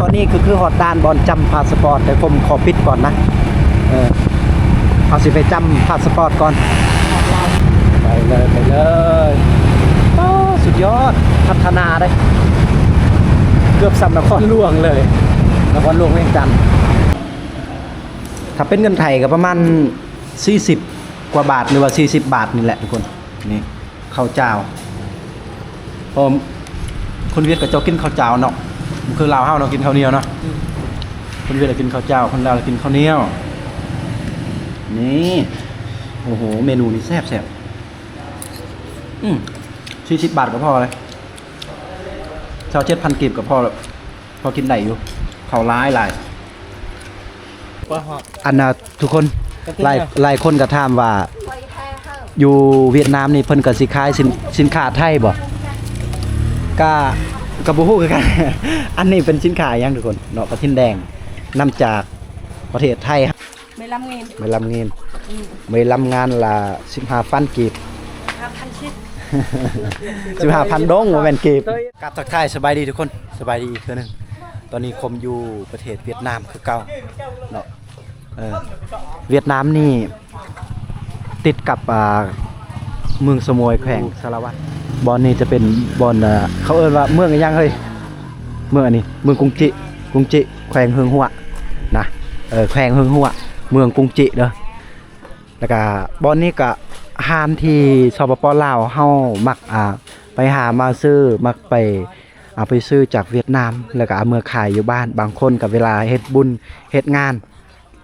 ຕອນນີ້ກໍຄືຮອດດ່ານບ່ອນຈຳພາສະປອດ ແຕ່ຜົມຂໍປິດກ່ອນນະ. ເອີ ເຮົາຊິໄປຈຳພາສະປອດກ່ອນ. ໄປເລີຍ ໄປເລີຍ. ໂອ້ ສຸດຍອດ ພັດທະນາເດ້ ເກືອບສ່ຳນະຄອນຫຼວງເລີຍ ນະຄອນຫຼວງວຽງຈັນ. ຖ້າເປັນເງິນໄທກໍປະມານສີ່ສິບກວ່າບາດ ຫຼືວ່າສີ່ສິບບາດນີ້ແຫຼະທຸກຄົນ. ນີ້ ເຂົ້າຈ້າວ ເພາະຄົນຫວຽດເຂົາເຈົ້າກິນເຂົ້າຈ້າວເນາະ ບໍ່ຄືລາວເຮົາເນາະ ກິນເຂົ້າໜຽວເນາະ. ອືມ ຄົນຫວຽດລະກິນເຂົ້າຈ້າວ ຄົນລາວລະກິນເຂົ້າໜຽວ. ນີ້ ໂອ້ໂຫ ເມນູນີ້ແຊບໆ. ອືມ ສີ່ສິບບາດກໍພໍເລີຍ ຊາວເຈັດພັນກີບກໍພໍແລ້ວ ພໍກິນໄດ້ຢູ່ ເຂົ້າຫຼາຍໆ. ອັນນ່າ ທຸກຄົນ ຫຼາຍ ຫຼາຍຄົນກໍຖາມວ່າ ຢູ່ຫວຽດນາມນີ້ເພິ່ນກໍຊິຂາຍສິນ ສິນຄ້າໄທບໍ່? ກະ ກະບໍ່ຮູ້ຄືກັນ. ອັນນີ້ເປັນສິນຄ້າຫຍັງທຸກຄົນເນາະ? ກະທິນແດງ ນຳຈາກປະເທດໄທ. ເມລຳເງິນ ເມລຳເງິນ ອືມ ເມລຳງານລະສິບຫ້າພັນກີບ ຫ້າພັນສິບ ສິບຫ້າພັນດົງ ບໍ່ແມ່ນກີບ. ກາບທັກທາຍສະບາຍດີທຸກຄົນ ສະບາຍດີອີກເທື່ອໜຶ່ງ. ຕອນນີ້ຜົມຢູ່ປະເທດຫວຽດນາມຄືເກົ່າເນາະ. ເອີ ຫວຽດນາມນີ້ຕິດກັບ ອ່າ ເມືອງສະໝວຍ ແຂວງສາລະວັນ. ບ່ອນນີ້ຈະເປັນບ່ອນ ເອີ ເຂົາເອີ້ນວ່າເມືອງອີ່ຫຍັງເຮີ້ຍ? ເມືອງອັນນີ້ ເມືອງກຸງຈິ ກຸງຈິ ແຂວງເຮືອງຫົວນະ. ເອີ ແຂວງເຮືອງຫົວ ເມືອງກຸງຈິເດີ. ແລ້ວກະບ່ອນນີ້ກະຮ້ານທີ່ ສປປ ລາວ ເຮົາມັກ ອ່າ ໄປຫາມາຊື້ ມັກໄປ ເອົາໄປຊື້ຈາກຫວຽດນາມ ແລ້ວກໍເອົາເມືອຂາຍຢູ່ບ້ານ. ບາງຄົນກໍເວລາເຮັດບຸນເຮັດງານ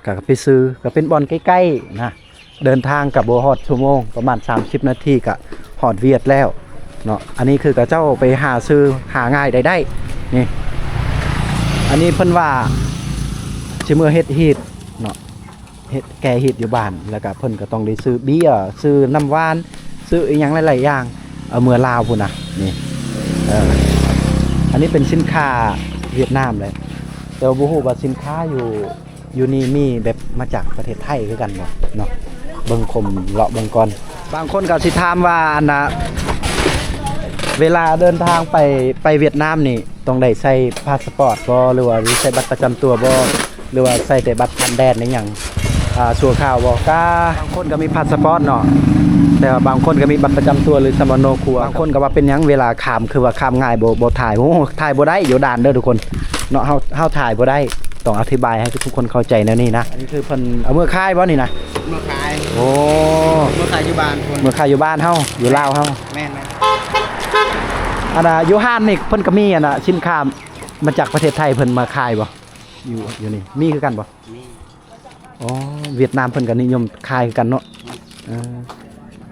ກໍໄປຊື້ ກໍເປັນບ່ອນໃກ້ໆນະ ເດີນທາງກໍບໍ່ຮອດຊົ່ວໂມງ ປະມານສາມສິບນາທີກໍຮອດຫວຽດແລ້ວເນາະ. ອັນນີ້ຄືເຂົາເຈົ້າໄປຫາຊື້ຫາງ່າຍໄດ້ ໄດ້ນີ້. ອັນນີ້ເພິ່ນວ່າຊິເມືອເຮັດຮີດເນາະ. ເຮັດແກ້ຮີດຢູ່ບ້ານ ແລ້ວກະເພິ່ນກໍຕ້ອງໄດ້ຊື້ເບຍ ຊື້ນ້ຳຫວານ ຊື້ອີ່ຫຍັງຫຼາຍໆຢ່າງ ເອົາເມືອລາວພຸ້ນນະ. ນີ້ ເອີ ອັນນີ້ເປັນສິນຄ້າຫວຽດນາມເລີຍ ແຕ່ວ່າບໍ່ຮູ້ວ່າສິນຄ້າຢູ່ ຢູ່ນີ້ມີແບບມາຈາກປະເທດໄທຄືກັນບໍ່ເນາະ. ເບິ່ງ ຜົມເລາະເບິ່ງກ່ອນ. ບາງຄົນກໍຊິຖາມວ່າ ອັນນ່າ ເວລາເດີນທາງໄປ ໄປຫວຽດນາມນີ້ ຕ້ອງໄດ້ໃສ່ພາສະປອດບໍ່ ຫຼືວ່າໃສ່ບັດປະຈຳຕົວບໍ່ ຫຼືວ່າໃສ່ແຕ່ບັດຜ່ານແດນອີ່ຫຍັງ ອ່າ ຊົ່ວຄາວບໍ່? ກະບາງຄົນກໍມີພາສະປອດເນາະ ແຕ່ວ່າບາງຄົນກໍມີບັດປະຈຳຕົວ ຫຼືສຳມະໂນຄົວ. ບາງຄົນກໍວ່າເປັນຫຍັງເວລາຂ້າມ ຄືວ່າຂ້າມງ່າຍບໍ່ ບໍ່ຖ່າຍ. ໂອ້ ຖ່າຍບໍ່ໄດ້ຢູ່ດ່ານເດີທຸກຄົນເນາະ. ເຮົາ ເຮົາຖ່າຍບໍ່ໄດ້ ຕ້ອງອະທິບາຍໃຫ້ທຸກຄົນເຂົ້າໃຈແນວນີ້ນະ. ອັນນີ້ຄືເພິ່ນເອົາເມືອຂາຍບໍ່ນີ້ນະ? ເມືອຂາຍ. ໂອ້ ເມືອຂາຍຢູ່ບ້ານພຸ້ນ ເມືອຂາຍຢູ່ບ້ານເຮົາ ຢູ່ລາວເຮົາ. ແມ່ນໆ. ອັນນ່າ ຢູ່ຮ້ານນີ້ເພິ່ນກໍມີ ອັນນ່າ ສິນຄ້າ ມາຈາກປະເທດໄທເພິ່ນມາຂາຍບໍ່? ຢູ່ ຢູ່ນີ້ມີຄືກັນບໍ່? ມີ. ອໍ ຫວຽດນາມເພິ່ນກໍນິຍົມຂາຍຄືກັນເນາະ. ເອີ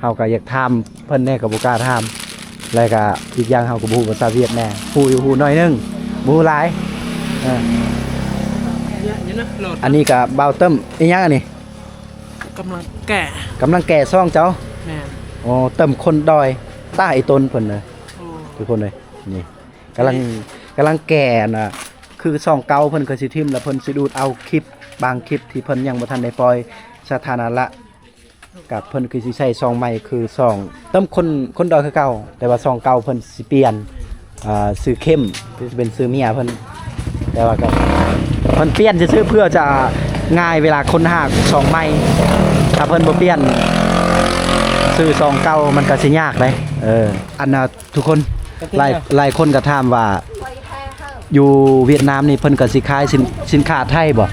ເຮົາກໍຢາກຖາມເພິ່ນແດ່ກໍບໍ່ກ້າຖາມ ແລ້ວກໍອີກຢ່າງເຮົາກໍບໍ່ຮູ້ພາສາຫວຽດແດ່ ຮູ້ຢູ່ ຮູ້ໜ້ອຍໜຶ່ງ ບໍ່ຮູ້ຫຼາຍ. ເອີ ອັນນີ້ກໍບ່າວເຕີມ ອີຫຍັງອັນນີ້? ກຳລັງແກະ ກຳລັງແກະຊ່ອງເຈົ້າ. ແມ່ນ. ອໍ ເຕີມຄົນດອຍ ຕາອີຕົນເພິ່ນເນາະ. ໂອ້ ທຸກຄົນເອີຍ ນີ້ ກຳລັງ ກຳລັງແກະນະ ຄືຊ່ອງເກົ່າເພິ່ນກໍຊິຖິ້ມ ແລ້ວເພິ່ນຊິດູດເອົາຄລິບ ບາງຄລິບທີ່ເພິ່ນຍັງບໍ່ທັນໄດ້ປ່ອຍສາທາລະນະ ກໍເພິ່ນຄືຊິໃສ່ຊ່ອງໃໝ່ ຄືຊ່ອງເຕີມຄົນ ຄົນດອຍຄືເກົ່າ ແຕ່ວ່າຊ່ອງເກົ່າເພິ່ນຊິປ່ຽນ ອ່າ ຊື່ເຂັ້ມ ຄືຊິເປັນຊື່ເມຍເພິ່ນ ແຕ່ວ່າກໍເພິ່ນປ່ຽນຊື່ໆ ເພື່ອຈະງ່າຍເວລາຄົ້ນຫາຊ່ອງໃໝ່. ຖ້າເພິ່ນບໍ່ປ່ຽນຊື່ຊ່ອງເກົ່າ ມັນກໍຊິຍາກເດ້. ເອີ ອັນນ່າ ທຸກຄົນ ຫຼາຍ ຫຼາຍຄົນກໍຖາມວ່າ ຢູ່ຫວຽດນາມນີ້ເພິ່ນກໍຊິຂາຍສິນ ສິນຄ້າໄທບໍ່?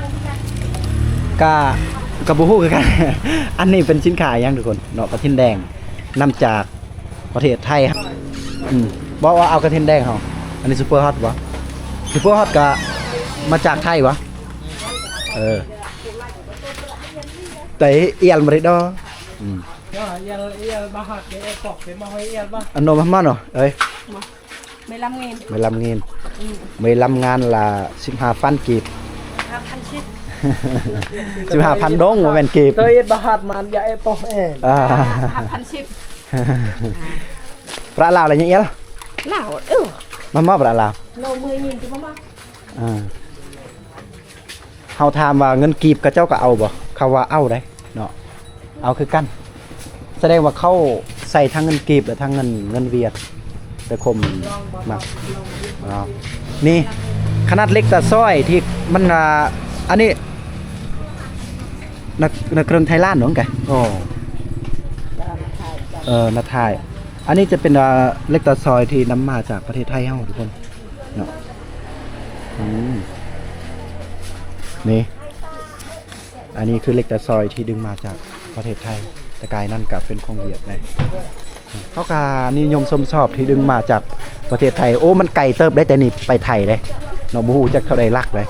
ກະ ກະບໍ່ຮູ້ຄືກັນ. ອັນນີ້ເປັນສິນຄ້າຫຍັງທຸກຄົນເນາະ? ກະທິນແດງ ນຳຈາກປະເທດໄທ. ອືມ ບໍ່ວ່າເອົາກະທິນແດງເຮົາ. ອັນນີ້ຊຸບເປີຮອດບໍ່? ຊຸບເປີຮອດກະມາຈາກໄທບໍ່? ເອີ ໄດ້ອຽນບໍ່ໄດ້ດໍ. ອືມ ອາໂນມາເນາະເອີຍ. ເມລຳເງິນ ເມລຳເງິນ ອືມ ເມລຳງານລະສິບຫ້າພັນກີບ ຫ້າພັນສິບ ສິບຫ້າພັນດົງ ບໍ່ແມ່ນກີບ. ເຕີເອັດບາຮັດມັນຢາເອໂປເອ ອ່າ ຫ້າພັນສິບ ປະລາວລະຍັງເອຍລະ ລາວ ເອີ ມາມອບປະລາວ ໂນມືຍິງທີ່ມາມອບ ອ່າ ເຮົາຖາມວ່າເງິນກີບເຂົາເຈົ້າກໍເອົາບໍ່? ເຂົາວ່າເອົາໄດເນາະ ເອົາຄືກັນ. ສະແດງວ່າເຂົາໃຊ້ທັງເງິນກີບ ແລະ ທັງເງິນ ເງິນຫວຽດ ແຕ່ຄົມມັກ ນີ້ ຂ ຂະໜາດເຫຼັກຕາຊອຍທີ່ມັນ ອ່າ ອັນນີ້ ນັກ ນັກເຄື່ອງໄທລານເນາະກະ ໂອ້ ເອີ ນາທາຍ ອັນນີ້ຈະເປັນ ອ່າ ເຫຼັກຕາຊອຍທີ່ນຳມາຈາກປະເທດໄທເຮົາທຸກຄົນເນາະ ອືມ ນີ້ ອັນນີ້ຄືເຫຼັກຕາຊອຍທີ່ດຶງມາຈາກປະເທດໄທ ແຕ່ກາຍນັ້ນກະເປັນຂອງຫວຽດໄດ໋. ເຮົາກະນິຍົມຊົມຊອບທີ່ດຶງມາຈາກປະເທດໄທ. ໂອ້ ມັນໄກເຕີບໄດ໋ ແຕ່ນີ້ໄປໄທເດ້ເນາະ ບໍ່ຮູ້ຈັກເທົ່າໃດຫຼັກເດ້.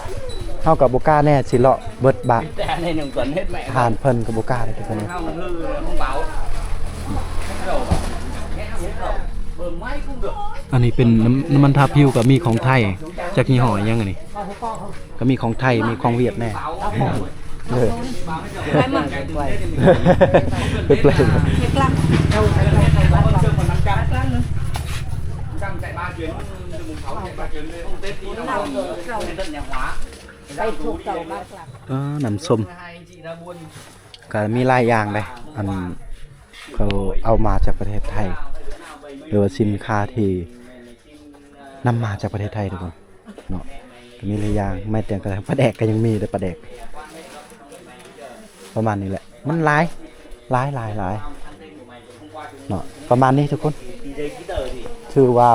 ເຮົາກະບໍ່ກ້າແນ່ຊິເລາະເບິດບາດ ແຕ່ໃນໜຶ່ງຕົວເຮັດແມ່ ຮ້ານເພິ່ນກະບໍ່ກ້າເດ້ທຸກຄົນ. ອັນນີ້ເປັນນ້ຳ ນ້ຳມັນທາຜິວ ກະມີຂອງໄທ ຈັກຍີ່ຫໍ້ຫຍັງອັນນີ້ ກະມີຂອງໄທ ມີຂອງຫວຽດແນ່. ເອີ ເອີ ນ້ຳສົ້ມ ກະມີຫຼາຍຢ່າງເດ້ ອັນເຂົາເອົາມາຈາກປະເທດໄທ ຫຼືວ່າສິນຄ້າທີ່ນຳມາຈາກປະເທດໄທທຸກຄົນ. ເນາະ ກະມີຫຼາຍຢ່າງ ໄມ້ແຕງກະ ປາແດກກະຍັງມີເດີ ປາແດກ ປະມານນີ້ແຫຼະ ມັນຫຼາຍ ຫຼາຍ ຫຼາຍ ຫຼາຍເນາະ ປະມານນີ້ທຸກຄົນ. ຖືວ່າ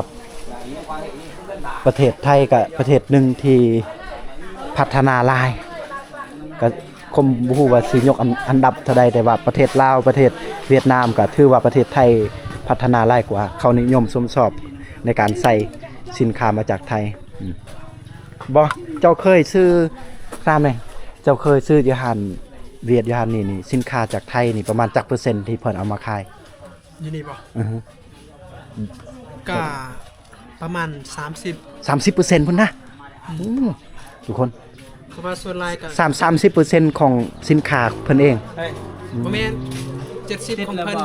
ປະເທດໄທກະປະເທດໜຶ່ງທີ່ພັດທະນາຫຼາຍ ກະ ຄົມບໍ່ຮູ້ວ່າຊິຍົກອັນ ອັນດັບເທົ່າໃດ ແຕ່ວ່າປະເທດລາວ ປະເທດຫວຽດນາມ ກະຖືວ່າປະເທດໄທພັດທະນາຫຼາຍກວ່າ ເຂົານິຍົມຊົມຊອບໃນການໃສ່ສິນຄ້າມາຈາກໄທ. ອືມ ບໍ່ ເຈົ້າເຄີຍຊື້ ຖາມແດ່ ເຈົ້າເຄີຍຊື້ຢູ່ຮ້ານຫວຽດ ຢູ່ຮ້ານນີ້ນີ້ ສິນຄ້າຈາກໄທນີ້ປະມານຈັກເປີເຊັນທີ່ເພິ່ນເອົາມາຂາຍ? ຢູ່ນີ້ບໍ່? ອືຮຶ ກະປະມານສາມສິບ ສາມສິບເປີເຊັນພຸ້ນນະ. ອືມ ໂອ້ ທຸກຄົນ ຄືວ່າສ່ວນຫຼາຍກະ ສາມ ສາມສິບເປີເຊັນຂອງສິນຄ້າເພິ່ນເອງ. ເອີ ບໍ່ແມ່ນ ເຈັດສິບຂອງເພິ່ນ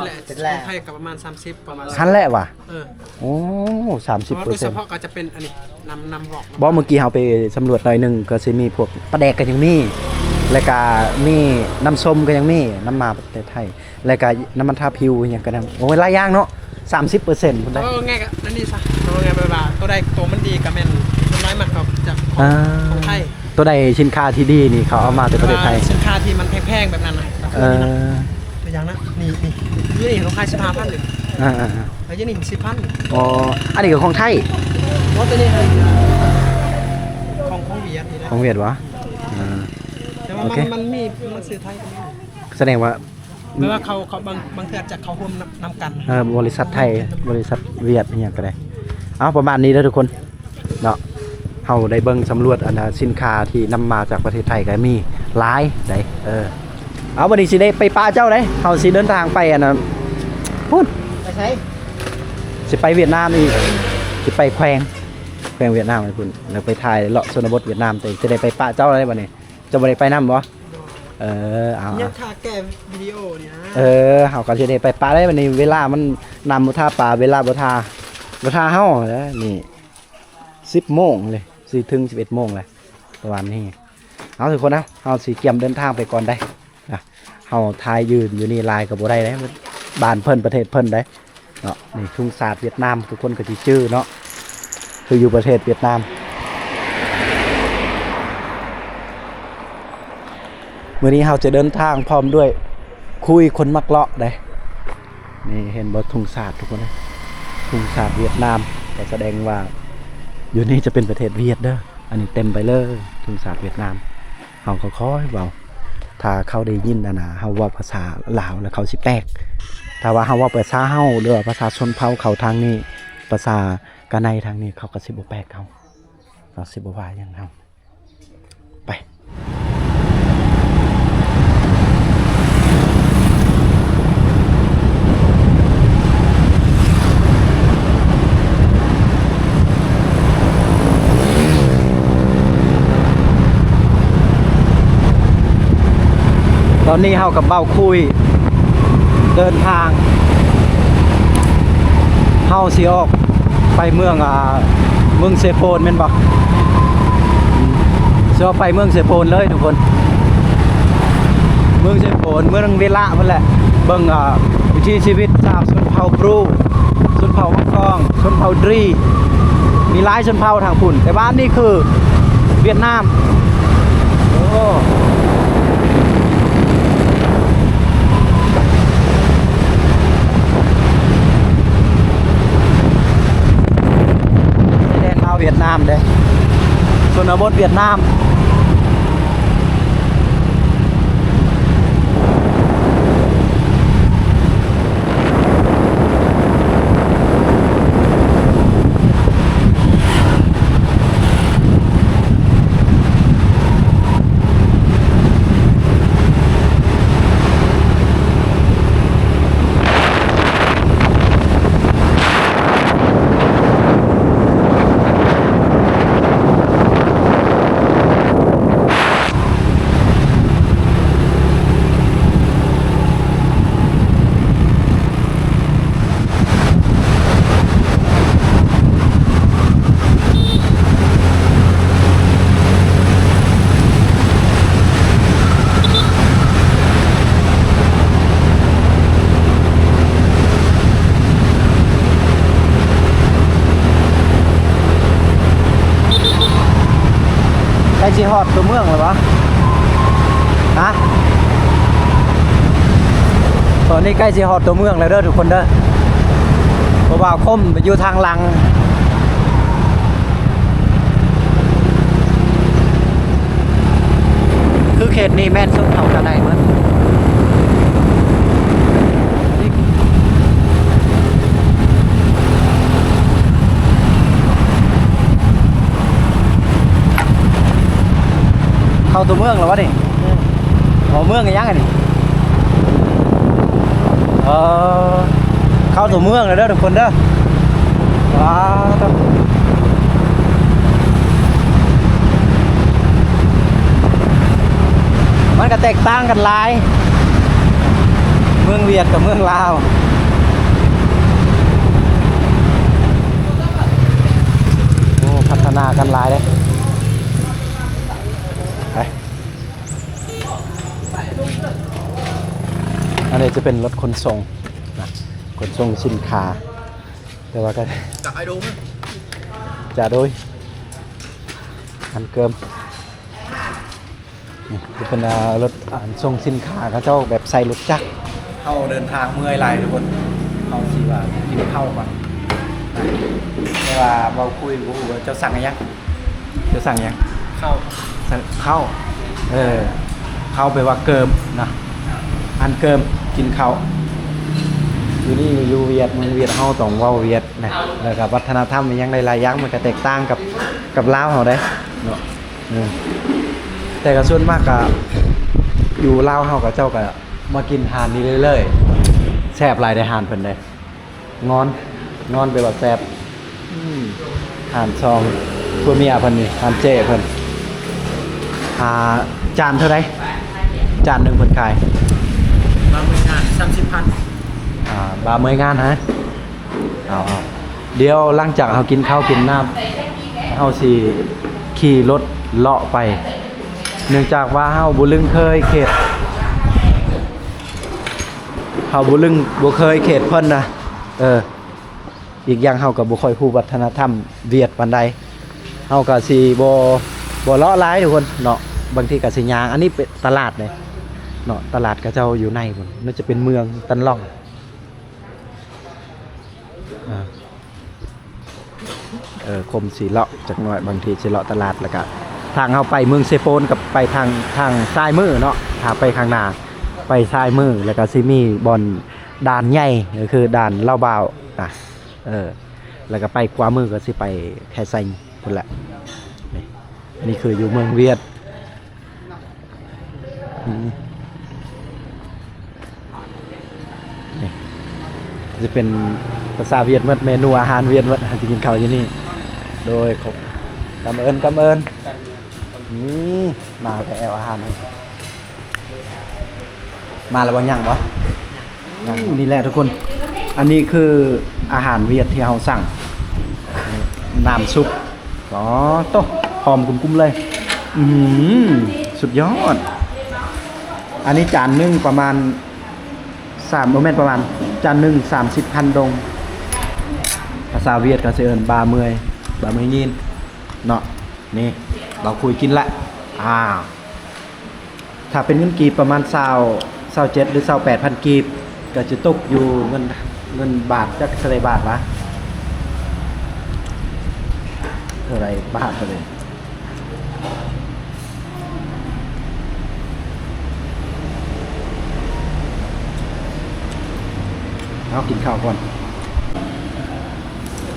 ແຫຼະ ຂອງໄທກະປະມານສາມສິບ ປະມານ ຫັ້ນແຫຼະຫວາ. ເອີ ໂອ້ ສາມສິບເປີເຊັນ ເພາະວ່າໂດຍສະເພາະກະຈະເປັນອັນນີ້ ນ້ຳ ນ້ຳຫອກ. ບໍ່ ມື້ກີ້ເຮົາໄປສຳຫຼວດໜ້ອຍໜຶ່ງ ກະຊິມີພວກປາແດກກະຍັງມີ ແລ້ວກະມີນ້ຳສົ້ມກະຍັງມີ ນຳມາປະເທດໄທ. ແລ້ວກະນ້ຳມັນທາຜິວອີ່ຫຍັງກະນຳ ໂອ້ຍ ຫຼາຍຢ່າງເນາະ ສາມສິບເປີເຊັນພຸ້ນໄດ໋. ເວົ້າງ່າຍກະນັ້ນນີ້ຊະ ເວົ້າງ່າຍແບບວ່າໂຕໃດໂຕມັນດີກະແມ່ນ ສ່ວນຫຼາຍມັກເຂົ້າຈາກຂອງ ອ່າ ຂອງໄທ. ໂຕໃດສິນຄ້າທີ່ດີນີ້ເຂົາເອົາມາແຕ່ປະເທດໄທ ສິນຄ້າທີ່ມັນແພງໆແບບນັ້ນນະ. ເອີ ຕົວຢ່າງນະ ນີ້ ນີ້ ຢູ່ນີ້ເຮົາຂາຍສິບຫ້າພັນເລີຍ. ອ່າໆ ແລ້ວຢູ່ນີ້ສິບພັນ. ອໍ ອັນນີ້ກະຂອງໄທ ບໍ່ ຕົວນີ້ຂອງ ຂອງຫວຽດນີ້ນະ ຂອງຫວຽດຫວາ. ອ່າ ແຕ່ວ່າມັນ ໂອເຄ ມັນມີ ມັນຊື້ໄທກະມີ ສະແດງວ່າ ແປວ່າເຂົາ ເຂົາບາງ ບາງເທື່ອອາດຈະເຂົ້າຮ່ວມນຳ ນຳກັນ. ເອີ ບໍລິສັດໄທ ບໍລິສັດຫວຽດອີ່ຫຍັງກະໄດ້. ເອົາ ປະມານນີ້ເດີທຸກຄົນເນາະ ເຮົາໄດ້ເບິ່ງສຳຫຼວດອັນ ສິນຄ້າທີ່ນຳມາຈາກປະເທດໄທກະມີຫຼາຍໃດ໋. ເອີ ເອົາ ບັດນີ້ຊິໄດ້ໄປປະເຈົ້າໃດ໋ ເຮົາຊິເດີນທາງໄປອັນ ພຸ້ນ ໄປໃສ? ຊິໄປຫວຽດນາມອີກ ຊິໄປແຂວງ ແຂວງຫວຽດນາມພຸ້ນ ແລ້ວໄປຖ່າຍເລາະຊົນນະບົດຫວຽດນາມ ແຕ່ຊິໄດ້ໄປປະເຈົ້າໃດ໋ບັດນີ້. ເຈົ້າບໍ່ໄດ້ໄປນຳບໍ່? ເອີ ເອົາ ຍັງຖ້າແກ້ວິດີໂອນີ້ນະ. ເອີ ເຮົາກະຊິໄດ້ໄປປະໄດ໋ບັດນີ້ ເວລາມັນນຳບໍ່ຖ້າປາ ເວລາບໍ່ຖ້າ ບໍ່ຖ້າເຮົາເດີ. ນີ້ສິບໂມງເລີຍ ຊິເຖິງສິບເອັດໂມງແລ້ວ ປະມານນີ້. ເອົາ ທຸກຄົນເນາະ ເຮົາຊິກຽມເດີນທາງໄປກ່ອນໄດ໋. ເຮົາຖ່າຍຢືນຢູ່ນີ້ຫຼາຍກະບໍ່ໄດ້ເດ້ ບ້ານເພິ່ນປະເທດເພິ່ນໃດ໋. ເນາະ ນີ້ທຸງຊາດຫວຽດນາມ ທຸກຄົນກະຊິຈື່ເນາະ ຄືຢູ່ປະເທດຫວຽດນາມ. ມື້ນີ້ເຮົາຈະເດີນທາງພ້ອມດ້ວຍຄຸຍຄົນມັກເລາະເດ້. ນີ້ເຫັນບໍ່ ທຸງຊາດທຸກຄົນເດ້ ທຸງຊາດຫວຽດນາມ ກະສະແດງວ່າຢູ່ນີ້ຈະເປັນປະເທດຫວຽດເດີ. ອັນນີ້ເຕັມໄປເລີຍ ທຸງຊາດຫວຽດນາມ. ເຮົາກະຄ່ອຍເວົ້າ ຖ້າເຂົາໄດ້ຍິນອັນນະ ເຮົາເວົ້າພາສາລາວແລ້ວເຂົາຊິແປກ. ຖ້າວ່າເຮົາເວົ້າພາສາເຮົາ ຫຼືວ່າພາສາຊົນເຜົ່າເຂົາທາງນີ້ ພາສາກາໄນທາງນີ້ ເຂົາກະຊິບໍ່ແປກເຮົາ ເຂົາຊິບໍ່ວ່າຫຍັງເຮົາ. ໄປ. ຕອນນີ້ເຮົາກັບບ່າວຄຸຍເດີນທາງ ເຮົາຊິອອກໄປເມືອງ ອ່າ ເມືອງເຊໂປນແມ່ນບໍ່? ຊິອອກໄປເມືອງເຊໂປນເລີຍທຸກຄົນ ເມືອງເຊໂປນ ເມືອງເວລະພຸ້ນແຫຼະ. ເບິ່ງ ອ່າ ວິຖີຊີວິດຊາວຊົນເຜົ່າບຣູ ຊົນເຜົ່າມັງກອງ ຊົນເຜົ່າດຣີ ມີຫຼາຍຊົນເຜົ່າທາງພຸ້ນ ແຕ່ວ່າອັນນີ້ຄື ຫວຽດນາມ. ໂອ້ ຊາຍແດນລາວຫວຽດນາມເດ້ ຊົນນະບົດຫວຽດນາມ. ໃກ້ຊິຮອດຕົວເມືອງແລ້ວບໍ່? ຮະ? ຕອນນີ້ໃກ້ຊິຮອດຕົວເມືອງແລ້ວເດີທຸກຄົນເດີ ເພາະວ່າຄົມໄປຢູ່ທາງຫຼັງ. ຄືເຂດນີ້ແມ່ນຊົນເຜົ່າເຈົ້າໃດເບິດ? ເຂົ້າຕົວເມືອງແລ້ວວະນີ້? ເອີ ບໍ່ ເມືອງອີຫຍັງອັນນີ້? ເອີ ເຂົ້າຕົວເມືອງແລ້ວເດີທຸກຄົນເດີ. ວ້າວ ມັນກໍແຕກຕ່າງກັນຫຼາຍ ເມືອງຫວຽດກັບເມືອງລາວ. ໂອ້ ພັດທະນາກັນຫຼາຍເດ້. ໄປ ອັນນີ້ຈະເປັນລົດຂົນສົ່ງນະ ຂົນສົ່ງສິນຄ້າ ແຕ່ວ່າກໍຈະໂດຍ ຈະໂດຍ ອັນເກີມ ນີ້ຈະເປັນ ເອີ ລົດ ອັນສົ່ງສິນຄ້າ ເຂົາເຈົ້າແບບໃສ່ລົດຈັກ. ເຮົາເດີນທາງເມື່ອຍຫຼາຍທຸກຄົນ ເຮົາຊິວ່າກິນເຂົ້າກ່ອນ ແຕ່ວ່າເວົ້າຄຸຍບໍ່ຮູ້ວ່າເຈົ້າສັ່ງອີຫຍັງ? ເຈົ້າສັ່ງຫຍັງ? ເຂົ້າ ເຂົ້າ ເອີ ເຂົ້າແປວ່າເກີມນະ ອັນເກີມ ກິນເຂົ້າ. ຢູ່ນີ້ຢູ່ຫວຽດ ເມືອງຫວຽດ ເຮົາຕ້ອງເວົ້າຫວຽດນະ ແລ້ວກໍວັດທະນະທຳອີຫຍັງຫຼາຍໆຢ່າງ ມັນກໍແຕກຕ່າງກັບ ກັບລາວເຮົາເດ້ເນາະ. ເອີ ແຕ່ກໍສ່ວນມາກກໍຢູ່ລາວເຮົາ ເຂົາເຈົ້າກໍມາກິນຮ້ານນີ້ເລື້ອຍໆ ແຊບຫຼາຍເດ້ ຮ້ານເພິ່ນເດ້. ງອນ ງອນແປວ່າແຊບ. ອືມ ຮ້ານສອງຜົວເມຍເພິ່ນນີ້ ຮ້ານເຈ້ເພິ່ນ. ອ່າ ຈານເທົ່າໃດ? ຈານໜຶ່ງເພິ່ນຂາຍ ບາເມີຍງານ ສາມສິບພັນ. ອ່າ ບາເມີຍງານຮະ? ເອົາ ເອົາ ດຽວຫຼັງຈາກເຮົາກິນເຂົ້າກິນນ້ຳ ເຮົາຊິຂີ່ລົດເລາະໄປ ເນື່ອງຈາກວ່າເຮົາບໍ່ລຶ້ງເຄີຍເຂດ ເຮົາບໍ່ລຶ້ງ ບໍ່ເຄີຍເຂດເພິ່ນນະ. ເອີ ອີກຢ່າງເຮົາກໍບໍ່ຄ່ອຍຮູ້ວັດທະນະທຳຫວຽດປານໃດ ເຮົາກໍຊິບໍ່ ບໍ່ເລາະຫຼາຍທຸກຄົນເນາະ ບາງທີກໍຊິຍ່າງ. ອັນນີ້ເປັນຕະຫຼາດເດ້ເນາະ ຕະຫຼາດເຂົາເຈົ້າຢູ່ໃນພຸ້ນ ໜ້າຈະເປັນເມືອງຕັນລອງ. ອ່າ ເອີ ຄົມຊິເລາະຈັກໜ້ອຍ ບາງທີຊິເລາະຕະຫຼາດ ແລ້ວກະທາງເຮົາໄປເມືອງເຊໂປນ ກໍໄປທາງ ທາງຊ້າຍມືເນາະ ຖ້າໄປຂ້າງໜ້າໄປຊ້າຍມື ແລ້ວກະຊິມີບ່ອນດ່ານໃຫຍ່ ກໍຄືດ່ານລາວບາວນະ ເອີ ແລ້ວກໍໄປຂວາມືກໍຊິໄປແຄໄຊພຸ້ນແຫຼະ. ນີ້ ອັນນີ້ຄືຢູ່ເມືອງຫວຽດ. ອືມ ນີ້ຈະເປັນພາສາຫວຽດໝົດ ເມນູອາຫານຫວຽດໝົດ ເຮົາຈະກິນເຂົ້າຢູ່ນີ້. ໂດຍ ຂອບ ກຳເອີນ ກຳເອີນ. ອືມ ມາແລ້ວອາຫານ ມາແລ້ວບໍ່? ຍັງບໍ່? ອືມ ນີ້ແຫຼະທຸກຄົນ ອັນນີ້ຄືອາຫານຫວຽດທີ່ເຮົາສັ່ງ ນ້ຳຊຸບ. ອໍ ໂຕ ຫອມກຸ້ມໆເລີຍ. ອືມ ສຸດຍອດ. ອັນນີ້ຈານໜຶ່ງປະມານສາມ ບໍ່ແມ່ນປະມານ ຈານໜຶ່ງສາມສິບພັນດົງ ພາສາຫວຽດເຂົາຊິເອີ້ນບາເມື່ອຍ ບາເມື່ອຍງີນເນາະ. ນີ້ ເບົາຄຸຍກິນລະ ອາ ຖ້າເປັນເງິນກີບປະມານຊາວ ຊາວເຈັດ ຫຼື ຊາວແປດພັນກີບ ກໍຈະຕົກຢູ່ເງິນ ເງິນບາດ ຈັກເທົ່າໃດບາດວະ ເທົ່າໃດບາດເທົ່າໃດ. ເອົາ ກິນເຂົ້າກ່ອນ.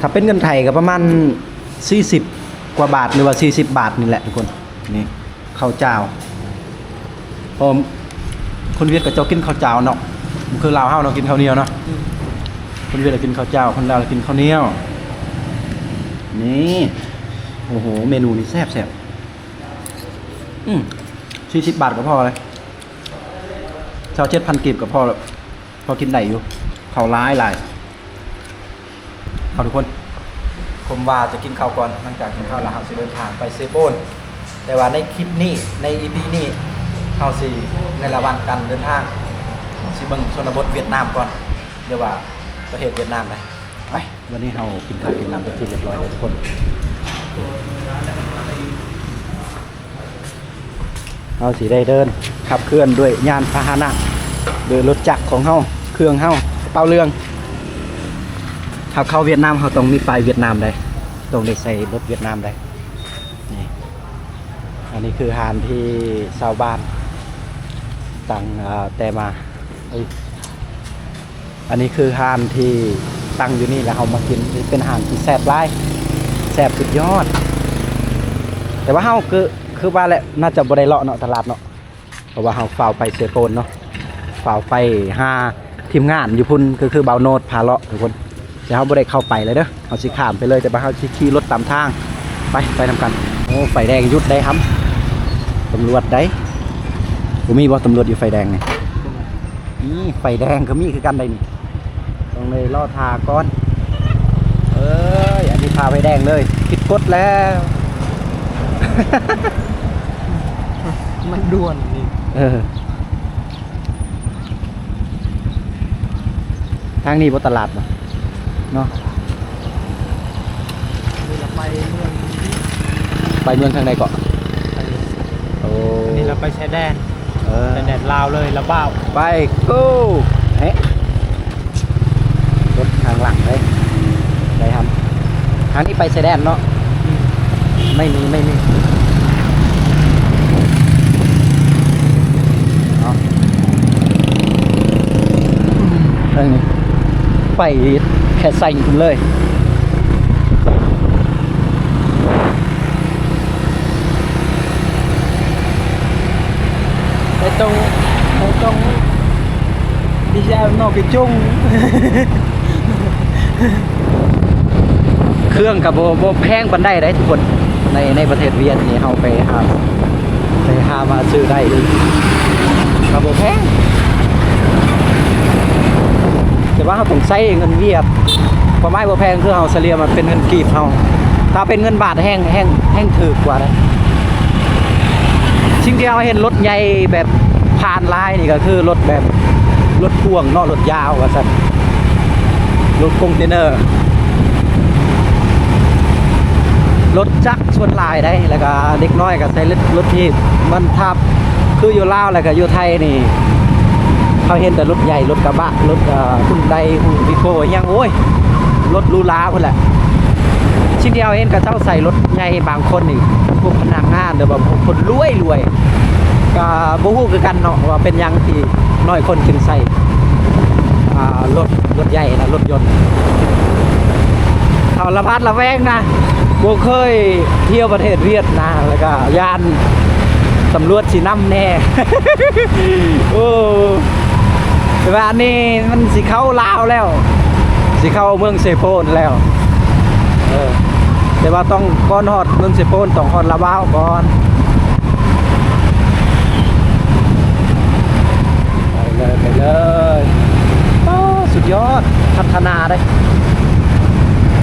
ຖ້າເປັນເງິນໄທກໍປະມານສີ່ສິບກວ່າບາດ ຫຼືວ່າສີ່ສິບບາດນີ້ແຫຼະທຸກຄົນ. ນີ້ເຂົ້າຈ້າວ ເພາະຄົນຫວຽດເຂົາເຈົ້າກິນເຂົ້າຈ້າວເນາະ ບໍ່ຄືລາວເຮົາເນາະ ກິນເຂົ້າໜຽວເນາະ. ອືມ ຄົນຫວຽດລະກິນເຂົ້າຈ້າວ ຄົນລາວລະກິນເຂົ້າໜຽວ. ນີ້ ໂອ້ໂຫ ເມນູນີ້ແຊບໆ. ອືມ ສີ່ສິບບາດກໍພໍເລີຍ ຊາວເຈັດພັນກີບກໍພໍແລ້ວ ພໍກິນໄດ້ຢູ່ ເຂົ້າຫຼາຍໆ. ເອົາ ທຸກຄົນ ຜົມວ່າຈະກິນເຂົ້າກ່ອນ ຫຼັງຈາກກິນເຂົ້າແລ້ວ ເຮົາຊິເດີນທາງໄປເຊໂປນ. ແຕ່ວ່າໃນຄລິບນີ້ ໃນອີພີນີ້ ເຮົາຊິໃນລະຫວ່າງການເດີນທາງ ຊິເບິ່ງຊົນນະບົດຫວຽດນາມກ່ອນ ຫຼືວ່າປະເທດຫວຽດນາມໄດ໋. ໄປ ວັນນີ້ເຮົາກິນເຂົ້າກິນນ້ຳເປັນທີ່ຮຽບຮ້ອຍແລ້ວທຸກຄົນ. ເຮົາຊິໄດ້ເດີນຂັບເຄື່ອນດ້ວຍຍານພາຫະນະ ໂດຍລົດຈັກຂອງເຮົາ ເຄື່ອງເຮົາ ກະເປົາເລື່ອງ. ເຮົາເຂົ້າຫວຽດນາມ ເຮົາຕ້ອງມີປ້າຍຫວຽດນາມໄດ໋ ຕ້ອງໄດ້ໃສ່ລົດຫວຽດນາມໄດ໋. ນີ້ ອັນນີ້ຄືຮ້ານທີ່ຊາວບ້ານຕັ້ງ ເອີ ແຕ່ມາ ເອີ ອັນນີ້ຄືຮ້ານທີ່ຕັ້ງຢູ່ນີ້ ແລ້ວເຮົາມາກິນ ເປັນຮ້ານທີ່ແຊບຫຼາຍ ແຊບສຸດຍອດ. ແຕ່ວ່າເຮົາຄື ຄືວ່າແຫຼະ ໜ້າຈະບໍ່ໄດ້ເລາະເນາະ ຕະຫຼາດເນາະ ເພາະວ່າເຮົາຟ້າວໄປເຊໂປນເນາະ ຟ້າວໄປຫາທີມງານຢູ່ພຸ້ນ ກໍຄືບ່າວໂນດພາເລາະທຸກຄົນ. ແຕ່ເຮົາບໍ່ໄດ້ເຂົ້າໄປເລີຍເດີ ເຮົາຊິຂ້າມໄປເລີຍ ແຕ່ວ່າເຮົາຊິຂີ່ລົດຕາມທາງ ໄປ ໄປນຳກັນ. ໂອ້ ໄຟແດງຢຸດໄດ໋ ຕຳຫຼວດໄດ໋. ບໍ່ມີບໍ່ ຕຳຫຼວດຢູ່ໄຟແດງນີ້? ນີ້ໄຟແດງກໍມີຄືກັນໄດ໋ນີ້ ຕ້ອງໄດ້ລໍຖ້າກ່ອນ. ເອີຍ ອັນນີ້ຜ່າໄຟແດງເລີຍ ຜິດກົດແລ້ວ ມັນດ່ວນນີ້ ເອີ. ທາງນີ້ບໍ່ຕະຫຼາດບໍ່ເນາະ? ນີ້ລະໄປເມືອງ ໄປເມືອງທາງໃດເກາະ? ໄປ ໂອ້ ນີ້ລະໄປຊາຍແດນ ເອີ ຊາຍແດນລາວເລີຍ ລະບ່າວ ໄປ ໂກ ເຮະ ລົດທາງຫຼັງເລີຍ ໄດ້ຮັບ ທາງນີ້ໄປຊາຍແດນເນາະ? ອືມ ໄມ່ມີ ໄມ່ມີ ເນາະ ເອີ ໄປແຄ່ໄຊພຸ້ນເລີຍ. ໄປຕົງ ໄປຕົງ ດີເຈ ນອກກະຈຸງ ເຄື່ອງກໍບໍ່ ບໍ່ແພງປານໃດເດ້ທຸກຄົນ ໃນ ໃນປະເທດຫວຽດນີ້ ເຮົາໄປຫາ ໄປຫາມາຊື້ໄດ້ເລີຍ ກໍບໍ່ແພງ ແຕ່ວ່າເຮົາຕ້ອງໃຊ້ເງິນຫວຽດ ຄວາມໝາຍບໍ່ແພງ ຄືເຮົາສະເລ່ຍມັນເປັນເງິນກີບເຮົາ ຖ້າເປັນເງິນບາດແຮ່ງ ແຮ່ງ ແຮ່ງຖືກກວ່າເດ້. ສິ່ງທີ່ເຮົາເຫັນລົດໃຫຍ່ແບບຜ່ານຫຼາຍນີ້ ກໍຄືລົດແບບ ລົດພ່ວງເນາະ ລົດຍາວວ່າຊັ້ນ ລົດຄອນເທນເນີ ລົດຈັກ ສ່ວນຫຼາຍໄດ໋ ແລ້ວກະເດັກນ້ອຍກະໃຊ້ລົດ ລົດຖີບ ມັນທັບ ຄືຢູ່ລາວ ແລ້ວກະຢູ່ໄທນີ້ ເຮົາເຫັນແຕ່ລົດໃຫຍ່ ລົດກະບະ ລົດ ເອີ ຮຸນໄດ ຮຸນວີໂກ້ ອີ່ຫຍັງ ໂອ້ຍ ລົດຫຼູຫຼາພຸ້ນແຫຼະ. ສິ່ງທີ່ເຮົາເຫັນເຂົາເຈົ້າໃສ່ລົດໃຫຍ່ບາງຄົນນີ້ ພວກພະນັກງານ ຫຼືວ່າພວກຄົນລວຍໆ ກະບໍ່ຮູ້ຄືກັນເນາະ ວ່າເປັນຫຍັງທີ່ນ້ອຍຄົນຈຶ່ງໃສ່ ອ່າ ລົດ ລົດໃຫຍ່ນະ ລົດຍົນ. ເຮົາລະໝາດລະແວງນະ ບໍ່ເຄີຍທ່ຽວປະເທດຫວຽດນາ ແລ້ວກະຢ້ານຕຳຫຼວດຊິນຳແດ່. ໂອ້ ແຕ່ວ່າອັນນີ້ມັນຊິເຂົ້າລາວແລ້ວ ຊິເຂົ້າເມືອງເຊໂປນແລ້ວ ເອີ ແຕ່ວ່າຕ້ອງ ກ່ອນຮອດເມືອງເຊໂປນ ຕ້ອງຮອດລະວາວກ່ອນ. ໄປເລີຍ ໄປເລີຍ ປ້າ ສຸດຍອດ ພັດທະນາເດ້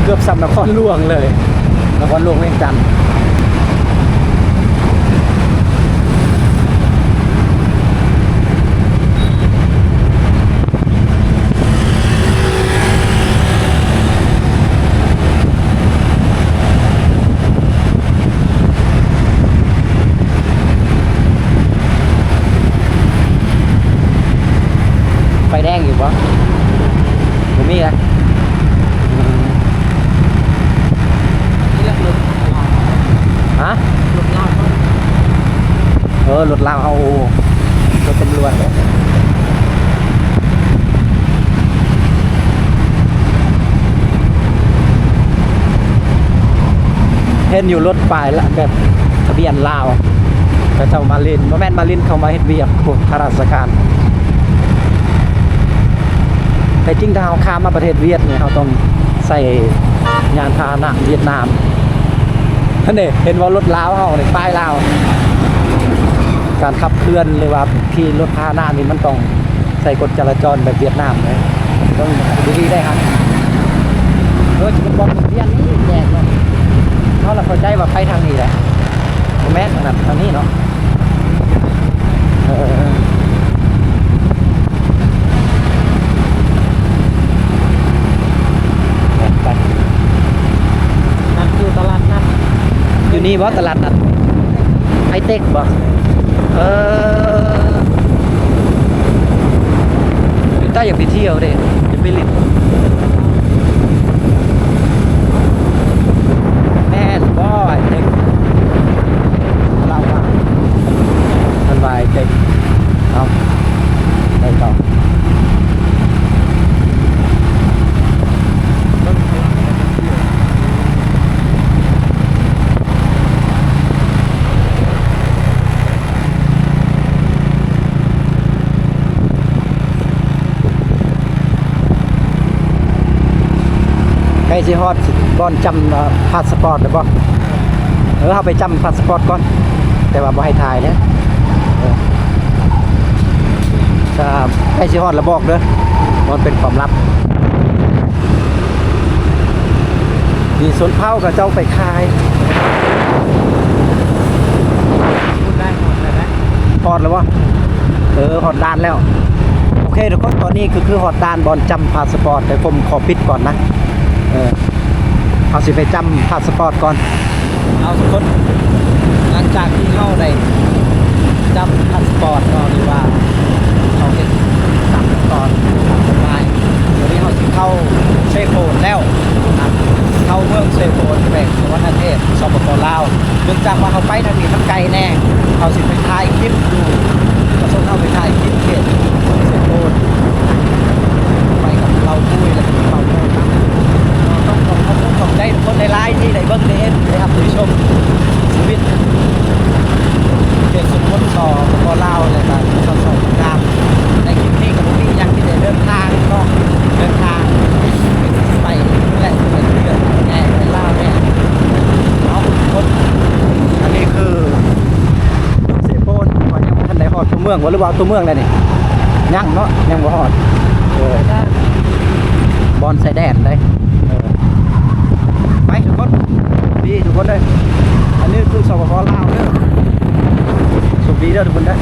ເກືອບສ່ຳນະຄອນຫຼວງເລີຍ ນະຄອນຫຼວງວຽງຈັນ. ແຮງຢູ່ບໍ່? ບໍ່ມີແຫຼະ. ນີ້ແຫຼະລົດລາວ. ຮະ? ລົດລາວ. ເອີ ລົດລາວເຮົາ ລົດຕຳຫຼວດ. ເຫັນຢູ່ລົດປ້າຍລະ ແບບທະບຽນລາວ ເຂົາເຈົ້າມາຫຼິ້ນ ບໍ່ແມ່ນມາຫຼິ້ນ ເຂົາມາເຮັດວຽກ ພວກຂ້າລາຊະການ. ແຕ່ຈິງຖ້າເຮົາຂ້າມມາປະເທດຫວຽດນີ້ ເຮົາຕ້ອງໃຊ້ຍານພາຫະນະຫວຽດນາມ. ຫັ້ນເດ ເຫັນບໍ່ ລົດລາວເຮົານີ້ ປ້າຍລາວ. ການຂັບເຄື່ອນ ຫຼືວ່າຂີ່ລົດພາຫະນະນີ້ ມັນຕ້ອງ ໃສ່ກົດຈະລາຈອນແບບຫວຽດນາມເລີຍ ຕ້ອງດີໆ ໄດ້ຫັ້ນ. ເອີ ຈະບອກໂຮງຮຽນນີ້ແຍກເນາະ ເຮົາລະເຂົ້າໃຈວ່າໄປທາງນີ້ແຫຼະ ບໍ່ແມ່ນທາງນັ້ນ ທາງນີ້ເນາະ. ເອີ ໄປ ນັ້ນຄືຕະຫຼາດນັດ ຢູ່ນີ້ບໍ່ ຕະຫຼາດນັດໄອເຕັກບໍ່? ເອີ ເປັນຕາຢາກໄປທ່ຽວເດ້ ຢາກໄປຫຼິ້ນ. ແມ່ນບໍ່ ໄອເຕັກ? ລາວວ່າ ເພິ່ນວ່າໄອເຕັກ. ເອົາ ໄປຕໍ່. ໃກ້ຊິຮອດບ່ອນຈ້ຳ ເອີ ພາສປອດແລ້ວບໍ່? ເອີ ເຮົາໄປຈ້ຳພາສປອດກ່ອນ ແຕ່ວ່າບໍ່ໃຫ້ຖ່າຍເດ້. ເອີ ຖ້າໃກ້ຊິຮອດລະບອກເດີ ມັນເປັນຄວາມລັບ. ມີຊົນເຜົ່າເຂົາເຈົ້າໄປຂາຍ. ພຸ້ນໄດ້ ຮອດແລ້ວ ຮອດແລ້ວບໍ່? ເອີ ຮອດດ່ານແລ້ວ. ໂອເຄທຸກຄົນ ຕອນນີ້ກໍຄືຮອດດ່ານບ່ອນຈ້ຳພາສະປອດ ແຕ່ຜົມຂໍປິດກ່ອນນະ. ເອີ ເຮົາຊິໄປຈ້ຳພາສະປອດກ່ອນ. ເອົາທຸກຄົນ ຫຼັງຈາກທີ່ເຮົາໄດ້ຈ້ຳພາສະປອດເນາະ ຫຼືວ່າເຮົາເຮັດຕາມຂັ້ນຕອນຕາມກົດໝາຍ, ດຽວນີ້ເຮົາຊິເຂົ້າເຊໂປນແລ້ວນະ, ເຂົ້າເມືອງເຊໂປນ ແຂວງສະຫວັນນະເຂດ ສປປ ລາວ. ເນື່ອງຈາກວ່າເຮົາໄປທາງນີ້ມັນໄກແດ່, ເຮົາຊິໄປຖ່າຍຄລິບຢູ່ ປະສົງເຮົາໄປຖ່າຍຄລິບເຂດເຊໂປນ ໄປກັບເຫຼົ່າປຸ້ຍ ແລະ ເຫຼົ່າໂມນນຳ. ຕ້ອງຂອບ ຂອບ ຂອບໃຈທຸກຄົນຫຼາຍໆ ທີ່ໄດ້ເບິ່ງໄດ້ເຫັນ ໄດ້ຮັບໄດ້ຊົມຊີວິດເຂດຊົນນະບົດ ສປປ ລາວ ແລະ ກະ ຊາວສປປ ລາວ. ໃນຄລິບນີ້ກໍບໍ່ມີຫຍັງ ມີແຕ່ເດີນທາງເນາະ, ເດີນທາງໄປພຸ້ນແຫຼະ ໄປເລື່ອຍແດ່ ໄປລາວແດ່ເນາະທຸກຄົນ. ອັນນີ້ຄືເມືອງເຊໂປນ ວ່າຍັງບໍ່ທັນໄດ້ຮອດຕົວເມືອງບໍ່ ຫຼືວ່າຕົວເມືອງແລ້ວນີ້? ຍັງເນາະ ຍັງບໍ່ຮອດ. ເອີ ບ່ອນຊາຍແດນເດ້. ເອີ ໄປທຸກຄົນ ດີທຸກຄົນເດີ. ອັນນີ້ຄື ສປປ ລາວເດີ. ໂຊກດີເດີທຸກຄົນເດີ.